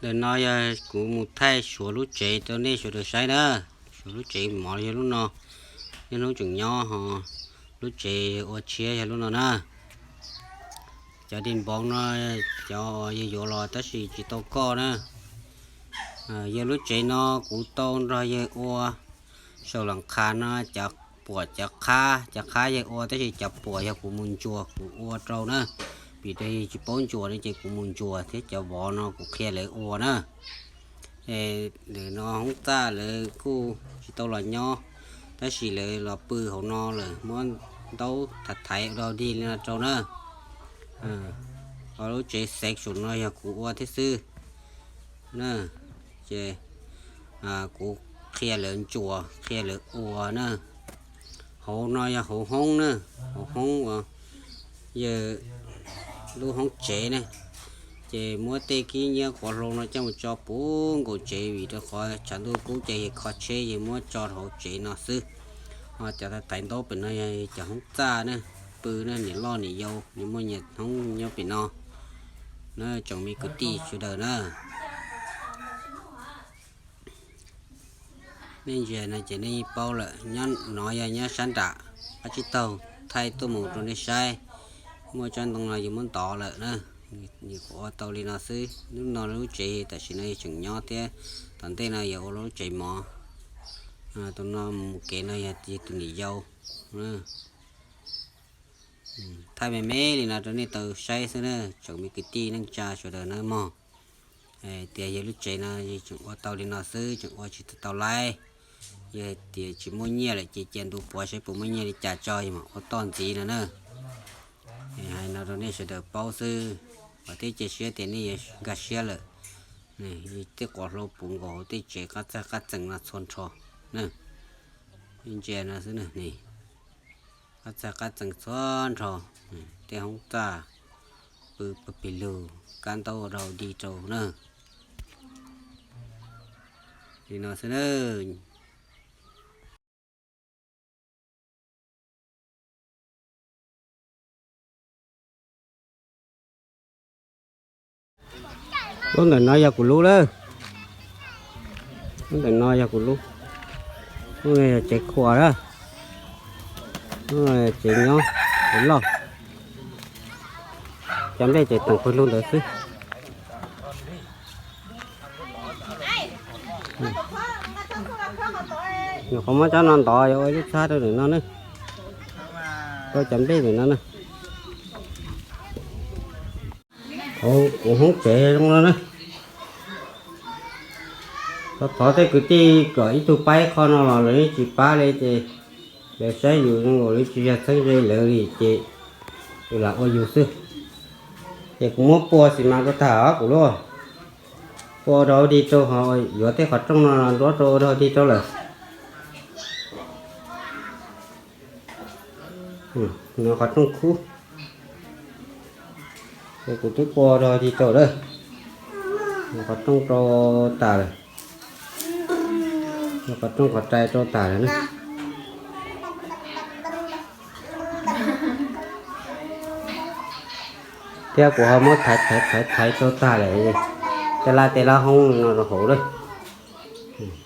Ntawm no yog kuv mus thaij suav lub tsev rau nej sawv daws saib na. Suav lub tsev mov yog lub no, niaj hnub tseem nyob ho. Lub tsev ua tshiab yog lub no na. Cov dej npoov no, cov yawg yuav los tab sis tsis tau koj na. Yawg lub tsev no kuv tau nrog yawg ua saum las qhas no, cov puam cov qhab, cov qhab yawg ua tab sis cov puam yog kuv mus ntsuas kuv ua rau na. Vim rau yawg tsis paub ntsuas no ces kuv mus ntsuas thiab cov vov no kuv qhia lawv ua na. Ntawm no hoob txaj lawv kuj tsis tau los nyob, tab sis lawv los pw hauv no lawm, muab ntaub thaiv thaiv ua rau dig li no rau na. Ho lub tsev xev saum no yog kuv ua thiab xwb na. Ces kuv qhia lawv ntsuas qhia lawv ua na. Hauv no yog hauv hoob na, hauv hoob uas yawg lub hoob tsev na. Ces muab tej kib nyiab quav hlau no coj mus tso puv nkaus tsev vim rau qhov tshav ntuj kub ces yawg kho tsheb yawg muab tso rau hauv tsev no xwb. Ho cov thaiv ntaub pem no yog cov hoob txaj na, pw na, niam loj niam yau, niam muaj nyias hoob nyob pem no na, tsoom me kwv tij sawv daws na. Nej ntsia no ces nej yeej paub lawm, nyob no yog nyob sab nram qab tsib taug, thaij tuaj mus rau nej saib. Muaj tsob ntoo no yus muab ntov lawm na. Nws kuj ua tau li no xwb, lub no lub tsev tam sim no yog tseem nyob thiab, tom ntej no yog ua lub tsev mov. Tus no mus kev no yog tus niam yau. Thaij me me li no rau nej tau saib xwb na, tsoom me kwv tij neej tsa sawv daws nawb mog. Tias yog lub tsev no tseem ua tau li no xwb, tseem ua tsis tau laib. Yog tias tsis muaj nyiaj lawm ces cia ntu puav saib puas muaj nyiaj li cas tso yog mam ua toj ntxiv no na. Hais no rau nej sawv daws paub xwb, vam thiab cia siab tias nej yuav nkag siab lawm. Tej quav hlau puv nkaus hauv tej tsev qab txag qab txees no txhua nrho na. Ntsia no xwb na, qab txag qab txees txhua nrho. Tej hoob txaj pw pag pig lug, kab ntaub ua rau dig rau na. Li no xwb na. Lub ntawm no yog kuv lub lawm. Lub ntawm no yog kuv lub. Lub no yog tsev khuam lawm. Lub no yog tsev nyob, tsev loj. Cov nplej ces teem pawg lug ntawd xwb. Nyuam qhuav muab tsob no ntov yuav ua ib lub txhab rau ntawm no na. Rau cov nplej ntawm no na. Hauv kuv hoob tsev zoo no na. Thov thov tej kwv tij kom ib tug pab ib qho no los lawv yeej tsis pab li ces lawv saib yus zoo nkaus li tsis yog txheeb ze lawv li ces lam ua yus xwb. Ces kuv muab pua xis mas rau tag os kuv lub. Pua ua rau dig rau ho yuav tej qhov rooj no nruab rau ua rau dig rau lawm. Qhov rooj khub. Ces kuv twb pua ua rau dig rau lawm. Qhov rooj rau tas lawm. Qhov rooj qhov rai rau tas lawm na. Thiab kuv ho muab thaiv thaiv thaiv thaiv rau tag lawm. Tej lab tej lab hoob no rau hauv lawm.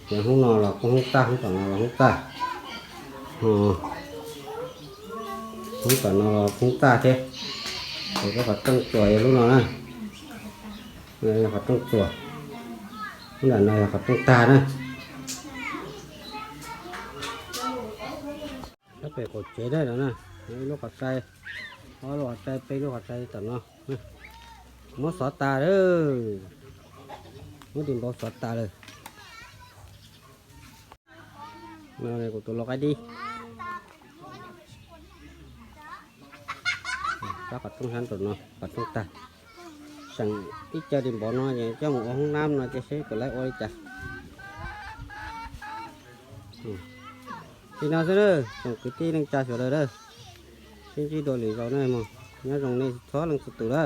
Ces hoob no los kuj hoob txaj, hoob tom no los hoob txaj. Hoob tom no los hoob txaj thiab. Ces kuv qhov rooj txuas yog lub no na. Qhov rooj txuas. Lub nram no yog qhov rooj tag na. Sab pem qaum tsev na, no na, ib lub qhov rai, ob lub qhov rai, peb lub qhov rai tom no. Muab xov tas lawm. Muab ris npau xov tas lawm. Kuv tus lau qaib dib. Rab qhov rooj sab nraum no, qhov rooj tag. Seem ib co ris npau no es coj mus ua hoob nab no ces seb puas laib ua li cas. Li no xwb na, tsoom kwv tij neej tsa sawv daws na. Sib ntsib dua lwm zaus na mog, nyob zoo nej txhua leej txhua tus na.